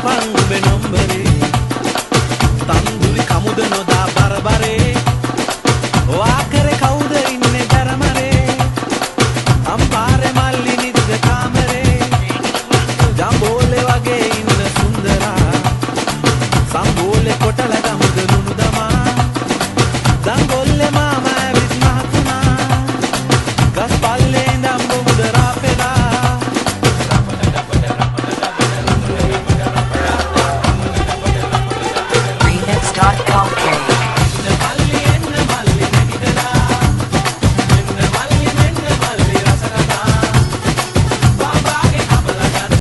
දාපන් උඹේ නම්බරේ. තන්දුරි කමුද නොදා බරබරේ. වාකරේ කවුද ඉන්නේ ජරමරේ? අම්පාරේ මල්ලි නිද්ද කාමරේ. ජම්බෝල.